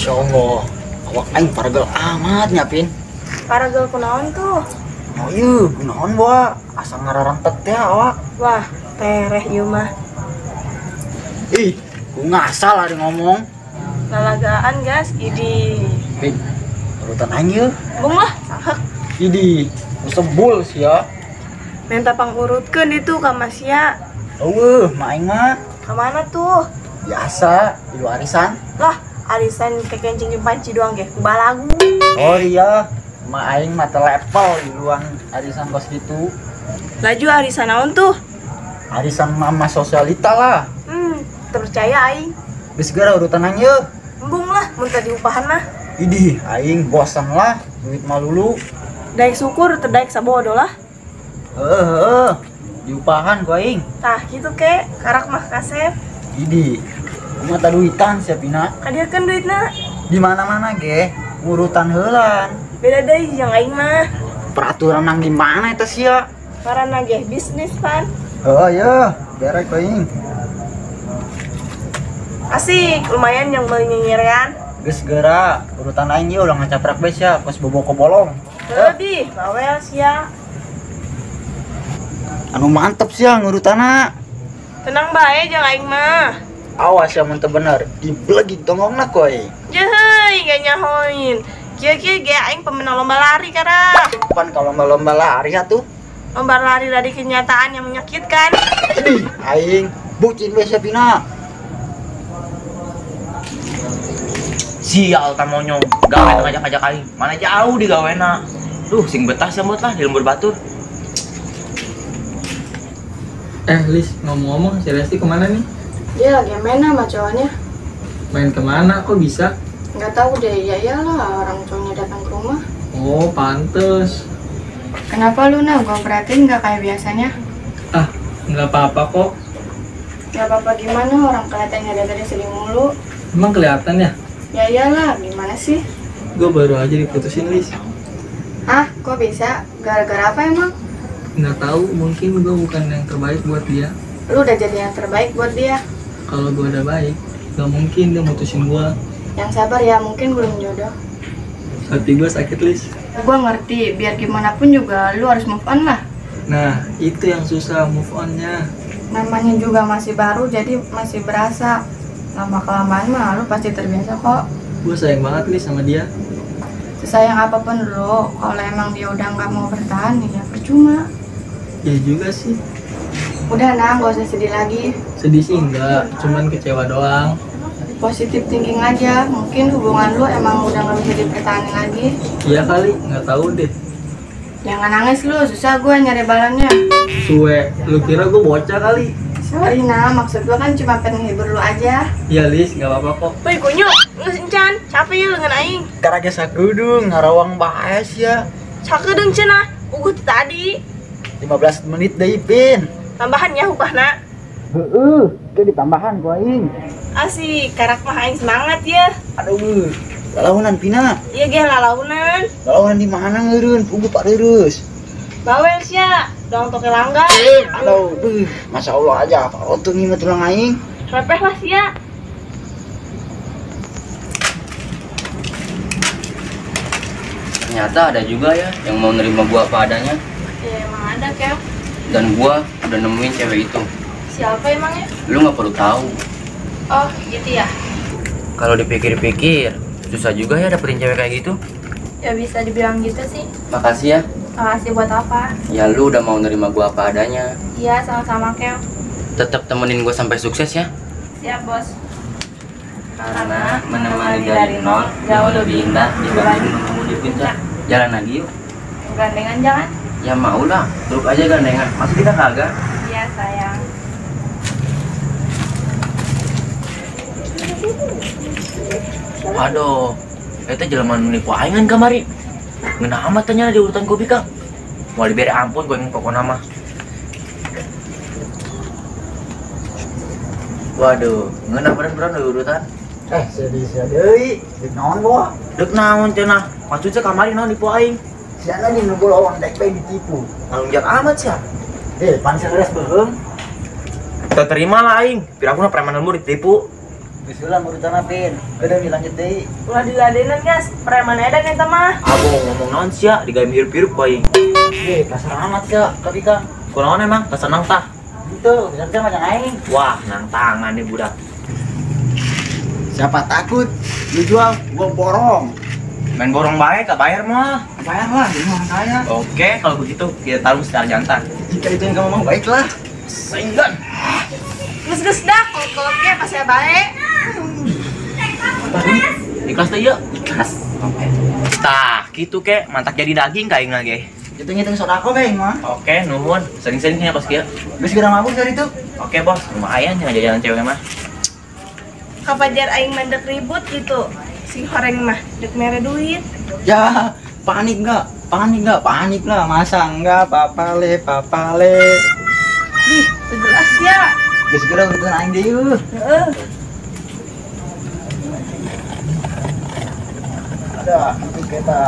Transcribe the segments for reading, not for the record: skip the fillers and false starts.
Masya Allah, awak aing paragel amat nyapin. Paragel kunaon tuh? Oh iya, kunaon bawa asa ngararantet teh awak. Wah, tereh ieu mah. Ih, ku ngasal ari ngomong. Lalagaan gas, idi. Pin, urutan aing ieu. Bung lah, sahek. Idi, sebul sia. Minta pangurutkeun itu ka Masya. Eueuh, mah aing mah. Ka mana tuh? Biasa, di luar arisan. Lah, arisan kekencing jeung panci doang ge, ku balagu. Oh iya, mah aing mah telepel di luang arisan kos gitu. Laju arisan naon tuh? Arisan mama sosialita lah. Terpercaya aing. Geus geura urutan aing yeuh. Embung lah, mun teu diupahan mah. Idih, aing bosan lah, duit malulu. Daek syukur teu daek sabodo lah. Heeh, heeh. Diupahan ku aing. Tah kitu ke, karak mah kasep. Idih, kumaha ta duitan sia Pina? Kadieukeun duitna. Di mana-mana ge, ngurutan heulan. Beda deui jeung aing mah. Peraturan nang di mana eta sia? Karena ge bisnis pan. Heeh, yeuh, berek aing. Asik, lumayan yang beli nyinyirean. Geus geura, urutan aing ieu ulah ngacaprak bae sia, kos boboko bolong. Lebih, bawel sia. Anu mantep sia ngurutana. Tenang bae jeung aing mah. Awas ya mun teu bener, dibelegig tonggongna ku aing. Jeheuy, gak nyahoin. Kieu-kieu ge aing pemenang lomba lari karah. Pan kalau lomba-lomba lari atuh. Lomba lari dari kenyataan yang menyakitkan. Idih, aing bucin bae sia Pina. Sial tamonyong, gawe ngajak-ngajak aing. Mana jauh di gawena. Duh, sing betah sambut lah di lembur batur. Lis, ngomong-ngomong, si Lesti kemana nih? Dia lagi main sama cowoknya. Main kemana? Kok bisa? Nggak tahu deh, ya iyalah orang cowoknya datang ke rumah. Oh, pantes. Kenapa lu, Nah? Gua perhatiin nggak kayak biasanya. Ah, nggak apa-apa kok. Nggak apa-apa gimana, orang kelihatannya dari tadi sedih mulu. Emang kelihatan ya? Ya iyalah, gimana sih? Gue baru aja diputusin, Lis. Hah? Kok bisa? Gara-gara apa emang? Nggak tahu, mungkin gue bukan yang terbaik buat dia. Lu udah jadi yang terbaik buat dia. Kalau gue udah baik, gak mungkin dia mutusin gue. Yang sabar ya, mungkin belum jodoh. Hati gue sakit, Lis. Gue ngerti, biar gimana pun juga lu harus move on lah. Nah, itu yang susah move on-nya. Namanya juga masih baru, jadi masih berasa. Lama-kelamaan mah lu pasti terbiasa kok. Gue sayang banget, Lis, sama dia. Sesayang apapun lu, kalau emang dia udah gak mau bertahan, ya percuma. Ya juga sih. Udah nah, gak usah sedih lagi. Sedih sih enggak, cuman kecewa doang. Positive thinking aja, mungkin hubungan lu emang udah gak bisa dipertahankan lagi. Iya kali, gak tahu deh. Jangan nangis lu, susah gue nyari balonnya. Suwe, lu kira gue bocah kali? Sorry nah, maksud gue kan cuma pengen menghibur lu aja. Iya Lis, gak apa-apa kok. Woi kunyuk, nges encan, capek ya lengan aing. Karage sakedeung, ngarawang bae sia. Sakedeung cenah, uguh tadi. 15 menit deui, Pin. Tambahan ya upahna. Heeh, ke ditambahan ku aing. Asik, karak mah aing semangat ya. Aduh, lalaunan Pina. Iya ge lalaunan. Lalaunan di mana ngeureun? Puguh Pak Reureuus. Bawel sia, dong toke langga. Aduh, beuh, Masya Allah aja, Pak Rotung ieu mah tulang aing. Repeh lah sia. Ternyata ada juga ya yang mau nerima gua apa adanya. Ya emang ada, Kev. Dan gua udah nemuin cewek itu. Siapa emangnya? Lu nggak perlu tahu. Oh, gitu ya? Kalau dipikir-pikir, susah juga ya dapetin cewek kayak gitu. Ya bisa dibilang gitu sih. Makasih ya. Makasih buat apa? Ya lu udah mau nerima gua apa adanya. Iya, sama-sama, Kev. Tetap temenin gua sampai sukses ya. Siap, Bos. Karena menemani dari nol jauh lebih indah dibanding menunggu di puncak. Jalan lagi yuk. Gandengan jangan? Ya mau lah, truk aja gandengan. Masa kita kagak? Iya, sayang. Aduh, itu jelema nu nipu aing kamari. Ngeunah amat teh nya di urutan kopi, Kang. Moal dibere ampun gua pokona mah. Waduh, ngeunah bener-bener di urutan. Sedih sia deui. Deuk naon boa? Deuk naon cenah? Maksud teh kamari naon nipu aing? Sia lagi nu lawan dek bae ditipu. Ngalungjak amat sia. Pan seureus beuheung. Teu terima lah aing. Piraku na preman lembur ditipu. Geus heula urutan Pin. Udah dilanjut deui. Ulah diladenan gas, preman edan eta mah. Abo ngomong naon sia, digawe hirup-hirup ku aing. Kasar amat sia, ka Bikang. Kunaon emang? Kasenang tah. Gitu, bisa macam aing. Wah, nang tangan nih budak. Siapa takut? Lu jual, gua borong. Main borong baik, gak bayar mah. Bayar lah, jadi orang kaya. Oke, kalau begitu kita taruh secara jantan. Jika itu yang kamu mau, baiklah. Sehingga. Geus-geus dah, kalau-kalau pas ya baik. Ikhlas tuh yuk. Ikhlas. Oke. Tah, gitu kek, mantak jadi daging kayak lagi. Hitung-hitung sodako kayak mah. Oke, nuhun. Sering-seringnya pas kia. Geus geura mabuk dari itu. Oke, bos. Lumayan jangan jalan cewek mah. Kapajar aing mandek ribut gitu. Si horeng mah dek mere duit. Ya, panik enggak? Panik enggak? Panik lah, masa enggak? Papale, papale. Ih, jelas ya. Geus geura urutan aing deui. Heeh. Ada untuk kita.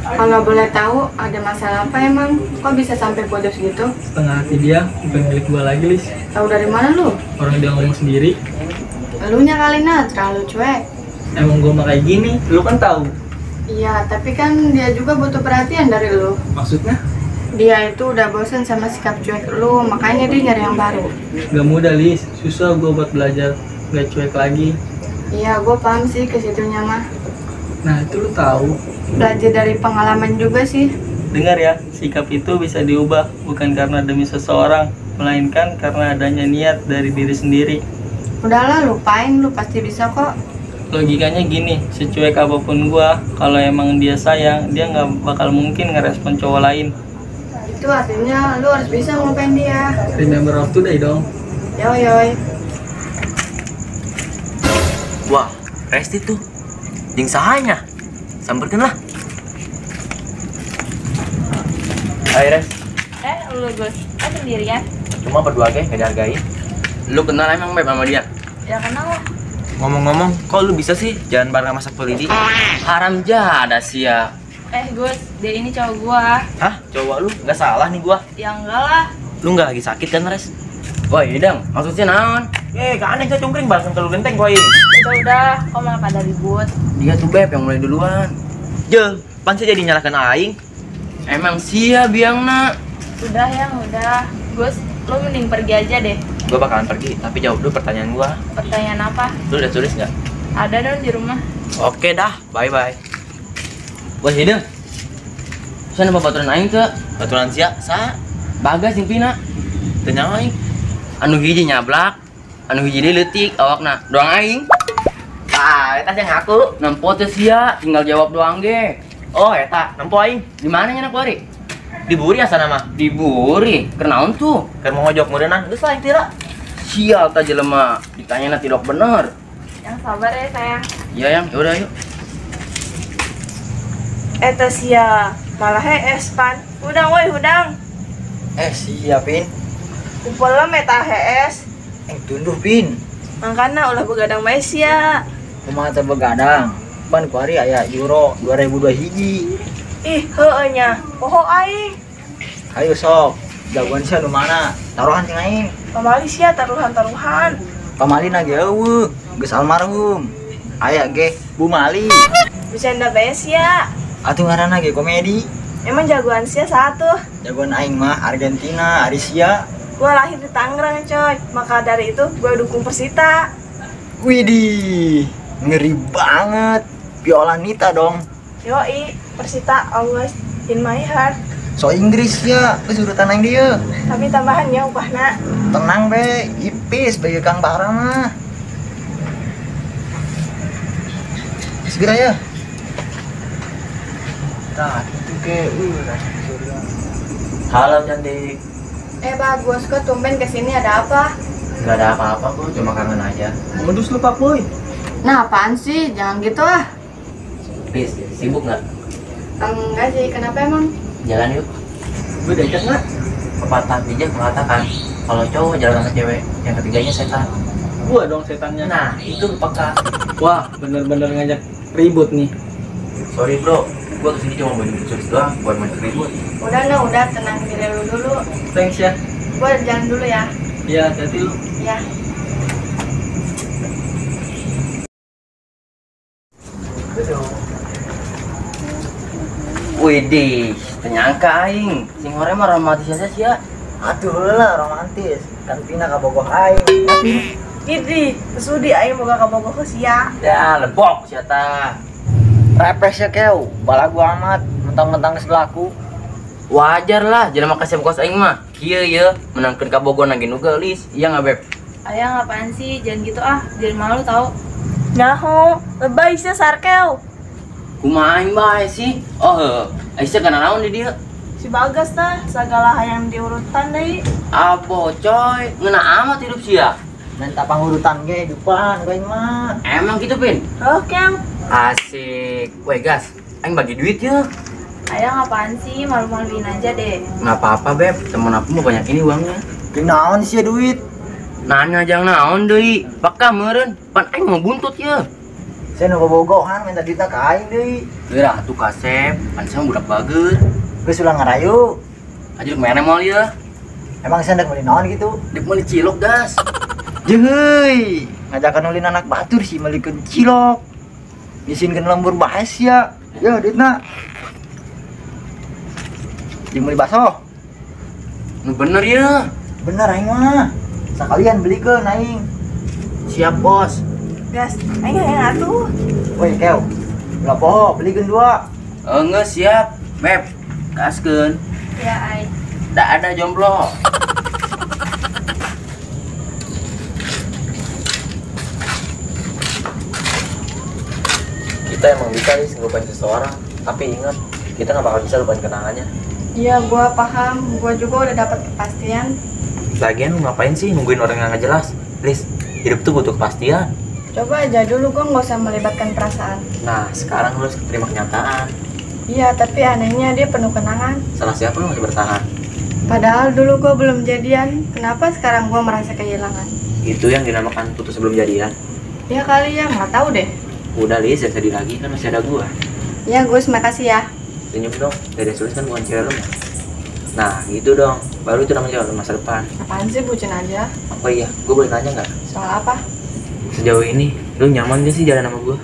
Kalau boleh tahu, ada masalah apa emang? Kok bisa sampai putus gitu? Setengah hati dia, bukan milik gua lagi, Lis. Tahu dari mana lu? Orang dia ngomong sendiri. Elunya kali nah, terlalu cuek. Emang gua mah kayak gini, lu kan tahu. Iya, tapi kan dia juga butuh perhatian dari lu. Maksudnya? Dia itu udah bosen sama sikap cuek lu, makanya dia nyari yang baru. Gak mudah, Lis. Susah gua buat belajar gak cuek lagi. Iya, gua paham sih ke situnya mah. Nah, itu lu tahu. Belajar dari pengalaman juga sih. Dengar ya, sikap itu bisa diubah bukan karena demi seseorang, melainkan karena adanya niat dari diri sendiri. Udahlah, lupain, lu pasti bisa kok. Logikanya gini, secuek apapun gua, kalau emang dia sayang, dia nggak bakal mungkin ngerespon cowok lain. Itu artinya lu harus bisa ngelupain dia. Remember of today dong. Yoi yoi. Wah, Resti tuh. Jeung sahanya. Samperkeun lah. Hai Res. Lu Gus, kan sendirian? Cuma berdua ge enggak dihargain. Lu kenal emang Beb sama dia? Ya kenal lah. Ngomong-ngomong, kok lu bisa sih jalan bareng sama Sapulidi? Haram jadah sih ya. Gus, dia ini cowok gua. Hah? Cowok lu? Nggak salah nih gua. Ya enggak lah. Lu nggak lagi sakit kan, Res? Wah, ini dang, maksudnya naon? Gak aneh saya cungkring barusan telur genteng gua ini. Udah, kok malah pada ribut? Dia tuh Beb yang mulai duluan. Jel, pan saya jadi nyalahkan aing. Emang sia biang nak. Udah ya, udah. Gus, lu mending pergi aja deh. Gua bakalan pergi, tapi jawab dulu pertanyaan gua. Pertanyaan apa? Lu udah tulis nggak? Ada dong di rumah. Oke dah, bye-bye. Wah, hidung. Saya nambah baturan aing tuh. Baturan sia, sa? Bagas jeung Pina. Teu nyawa aing. Anu hiji nyablak, anu hiji deui leutik awakna. Doang aing. Ah, eta sih ngaku. Nempo teh sia, tinggal jawab doang ge. Oh, eta, nempo aing. Di mana nya kuari? Di Buri asana mah. Di Buri, keur naon tuh? Keur mau ngojok meureunnan, geus lah tira. Sial ta jelema, ditanyana tidak bener. Yang sabar ya, sayang. Iya, Yang. Ya udah yuk. Eta sia, malah hees pan. Hudang woi, hudang. Siap, Pin. Kupelem eta hees. Tunduh, Pin. Mangkana ulah begadang bae sia. Kumaha teh begadang? Pan kuari aya Euro 2002 hiji. Ih, heueuh nya. Poho aing. Ayo sok, jagoan sia nu mana? Taruhan jeung aing. Pamali sia taruhan-taruhan. Pamali na ge eueuh, geus almarhum. Aya ge Bu Mali. Bercanda bae sia. Atuh ngaranna ge komedi. Emang jagoan sia satu? Jagoan aing mah Argentina, ari sia. Gua lahir di Tangerang, coy. Maka dari itu gua dukung Persita. Widih, ngeri banget. Viola Nita dong. Yoi, Persita always in my heart. So Inggris ya, geus urutan aing dieu. Tapi tambahannya upahna. Tenang be, ipis bagi Kang Bara mah. Segera ya. Tah, gitu ke. Halo cantik. Bagus, kok tumben kesini ada apa? Gak ada apa-apa kok, cuma kangen aja. Modus lu, Pak Boy. Nah, apaan sih? Jangan gitu ah. Please, sibuk nggak? Enggak sih, kenapa emang? Jalan yuk. Gue diajak nggak? Pepatah bijak mengatakan, kalau cowok jalan sama cewek, yang ketiganya setan. Gua dong setannya. Nah, itu peka. Wah, bener-bener ngajak ribut nih. Sorry bro, gua kesini cuma mau jemput Sulis doang, buat ngajak ribut. Udah nah, udah tenang diri lu dulu. Thanks ya. Gua jalan dulu ya. Iya, hati-hati lu. Iya. Widih, ternyangka aing. Sing hore mah romantis aja sih ya. Atuh lah romantis. Kan Pina kabogoh aing. Tapi Idih, sudi aing boga kabogoh ke sia. Ya, lebok sia tah. Repes ya keu, balagu amat, mentang-mentang sebelahku. Wajar lah, jelema kasep kos aing mah. Kieu ye, menangkeun kabogoh ge nu geulis. Iya enggak, Beb? Ayah ngapain sih? Jangan gitu ah, jangan malu tau. Naho, lebay sia sarkeu. Kumaha aing bae sih? Oh, heuh. Aisyah kana naon di dieu? Si Bagas tah, sagala hayang diurutan deui. Abo coy, ngeuna amat hidup sia. Minta pangurutan ge hidupan gue mah. Emang gitu, Pin? Heuh, Keu. Asik. Weh, gas. Aing bagi duit ya. Ayah ngapain sih? Malu-maluin aja deh. Nggak apa-apa, Beb. Temen aku mau banyak ini uangnya. Naon sih duit? Nanya jangan naon deui. Bakal meureun, pan aing mau buntut ya. Saya nu bobogohan minta duitna ka aing deui. Geura atuh kasep, pan saya budak bager. Geus ulah ngarayu. Aja rek mere moal ieu. Emang saya ndek meuli naon gitu? Dek meuli cilok, gas. Jeuheuy, ngajakan ulin anak batur sih meulikeun cilok. Ngisinkeun lembur bae sia. Ya duitna. Jeung meuli baso. Nu bener ya. Bener aing mah. Sekalian belikeun aing. Siap, Bos. Gas, aing hayang atuh. Woi, keu. Ulah poho, belikeun dua. Enggeus siap. Beb, gaskeun. Ya, aing. Da ada jomblo. Kita emang bisa sih ngelupain seseorang, tapi ingat, kita nggak bakal bisa lupain kenangannya. Iya, gua paham. Gua juga udah dapat kepastian. Lagian lu ngapain sih nungguin orang yang nggak jelas? Lis, hidup tuh butuh kepastian. Coba aja dulu gua nggak usah melibatkan perasaan. Nah, sekarang lu harus terima kenyataan. Iya, tapi anehnya dia penuh kenangan. Salah siapa lu masih bertahan? Padahal dulu gua belum jadian. Kenapa sekarang gua merasa kehilangan? Itu yang dinamakan putus sebelum jadian. Ya kali ya, nggak tahu deh. Udah Lis, jangan sedih lagi, kan masih ada gua. Ya Gus, makasih ya. Senyum dong, Dede Sulis kan bukan cewek lu. Nah gitu dong, baru itu namanya cewek lu masa depan. Apaan sih, bucin aja. Oh iya, gua boleh nanya nggak? Soal apa? Sejauh ini, lu nyaman gak sih jalan sama gua?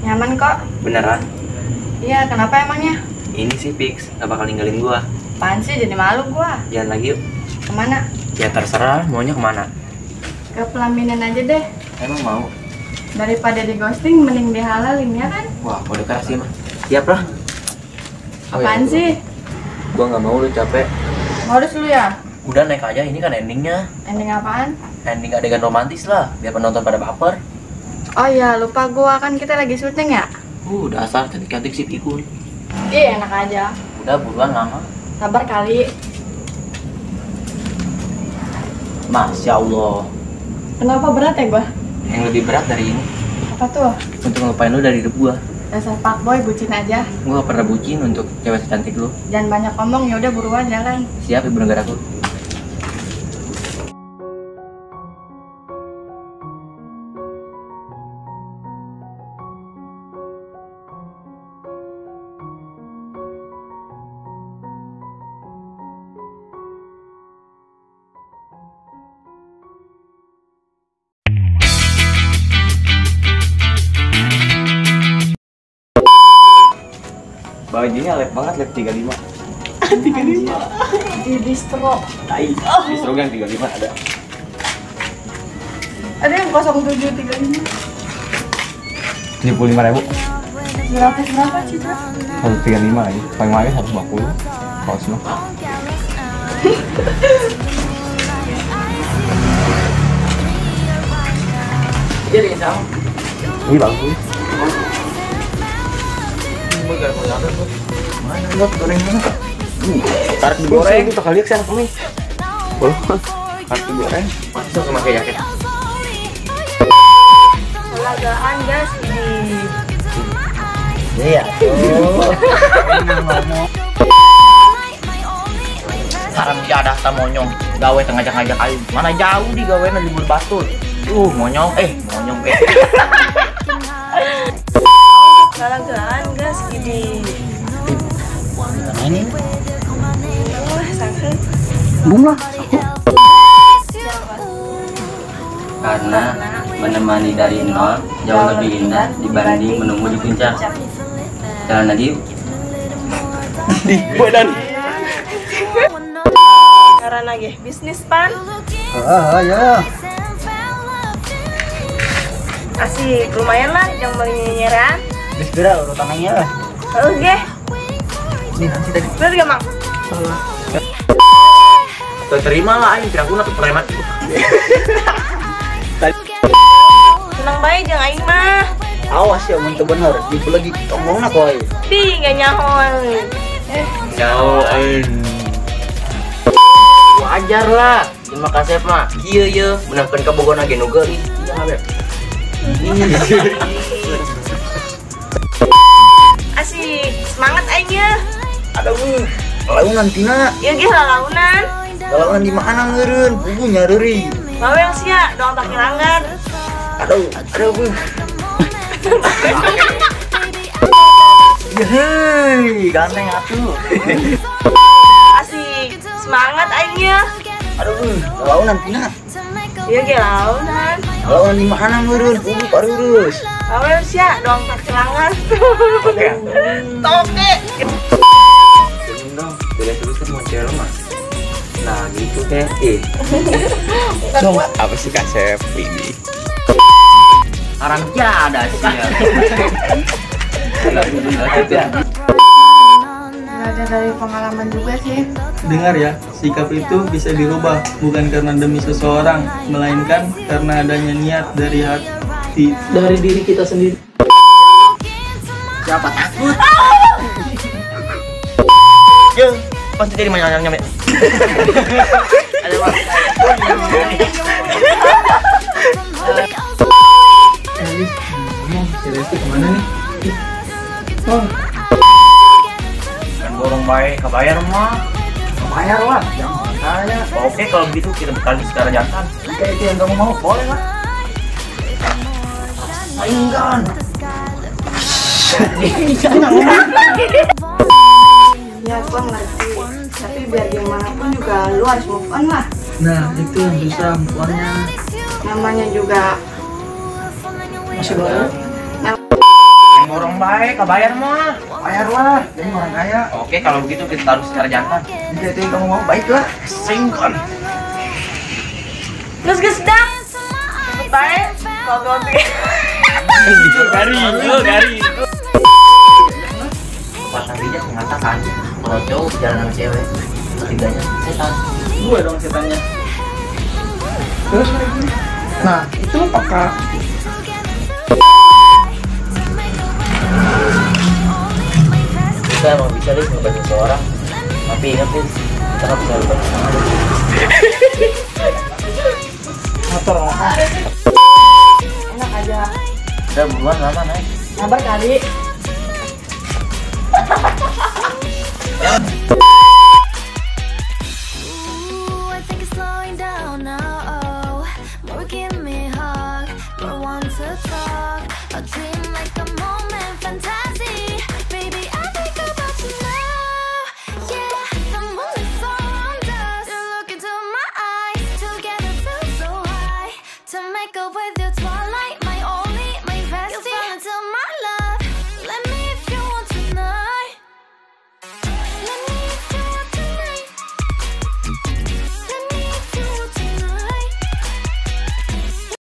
Nyaman kok. Beneran? Iya, kenapa emangnya? Ini sih fix, gak bakal ninggalin gua. Apaan sih, jadi malu gua. Jalan lagi yuk. Kemana? Ya terserah, maunya kemana? Ke pelaminan aja deh. Emang mau? Daripada di ghosting, mending dihalalin ya kan? Wah, kode keras sih mah. Siap lah. Apaan sih? Gua nggak mau lu capek. Modus lu ya? Udah naik aja, ini kan endingnya. Ending apaan? Ending adegan romantis lah, biar penonton pada baper. Oh iya, lupa gua, kan kita lagi syuting ya? Dasar cantik-cantik sih pikun. Ih, enak aja. Udah buruan lama. Sabar kali. Masya Allah. Kenapa berat ya gua? Yang lebih berat dari ini. Apa tuh? Untuk ngelupain lu dari hidup gua. Dasar fuckboy, bucin aja. Gua gak pernah bucin untuk cewek secantik lu. Jangan banyak ngomong, ya udah buruan jalan. Siap, ibu negaraku. Bajunya lep banget, lep 35. 35. Di distro. Tai. Distro yang 35 ada. Ada yang 0735. 75.000. Berapa berapa Citra? 135 lagi. Paling mahal 150. Kalau semua. Iya, ada yang sama. Ini bagus. Mana lu goreng mana? Tarik digoreng. Itu kali kesana kami. Oh, tarik digoreng. Masuk sama kayak jaket. Lagaan gas di. Iya. Ngomong. Haram jadah ta monyong. Gawe tengah ngajak-ngajak aing. Mana jauh di gawe na libur batur. Monyong monyong Lalagaan gas gini. Mana ini? Wah, sangat. Bung lah. Karena menemani dari nol jauh lebih indah dibanding menunggu di puncak. Jalan lagi yuk. Di badan. Karena ge bisnis pan. Ah ya. Asik, lumayan lah yang beli nyinyiran. Geus geura urutan aing lah. Heuh ge. Ini nanti tadi. Bener gak, Mang? Salah. Terima lah aing piraguna tuh preman. Tenang bae jeung aing mah. Awas ya mun teu bener, dipelegi tongongna ku aing. Di enggak nyaho. Nyaho aing. Wajar lah, terima kasih mah. Kieu ye, menangkeun kabogona ge nu geulis. Iya Beb. Asik, semangat aing ye. Aduh, launan tina. Ieu ge lalaunan. Lalaunan di mana ngeureun? Bubu nyareuri. Bawel sia, doang tak langgar. Aduh, aduh. Hei, ganteng atuh. Asik, semangat aing ye. Aduh, launan tina. Ieu ge launan. Launan di mana ngeureun? Bubu parurus. Bawel sia, doang tak langgar. Toke. Senyum dong, beda terus kan mau cewek mah. Nah gitu teh. Apa sih kasep ini? Haram jadah sih ya. Belajar dari pengalaman juga sih. Dengar ya, sikap itu bisa dirubah bukan karena demi seseorang, melainkan karena adanya niat dari hati, dari diri kita sendiri. Siapa takut? Yo, pasti jadi nyam nyam. Ada apa? Lis, ngomong si Resti kemana nih? Oh. Kan borong baik, kebayar mah. Kebayar lah, jangan tanya. Oke, kalau begitu kita bekali secara jantan. Jika itu yang kamu mau, boleh lah. Saingan. Ya, gua ngerti. Tapi biar gimana pun juga lu harus move on lah. Nah, itu yang susah move onnya. Namanya juga masih baru. Borong baik, kebayar mah. Bayar lah, jadi orang kaya. Oke, kalau begitu kita taruh secara jantan. Jika itu yang kamu mau, baiklah. Singkon. Terus geus dah. Baik, kalau Gari, gari. Pepatah bijak mengatakan kalau cowok jalan sama cewek, ketiganya setan. Gue dong setannya. Terus lagi. Nah, itu peka. Kita emang bisa deh ngebantu seseorang, tapi ingat nih, kita nggak bisa lupa sama dia. Motor apa? Enak aja. Udah buruan lama naik. Sabar kali. With your twilight, my own.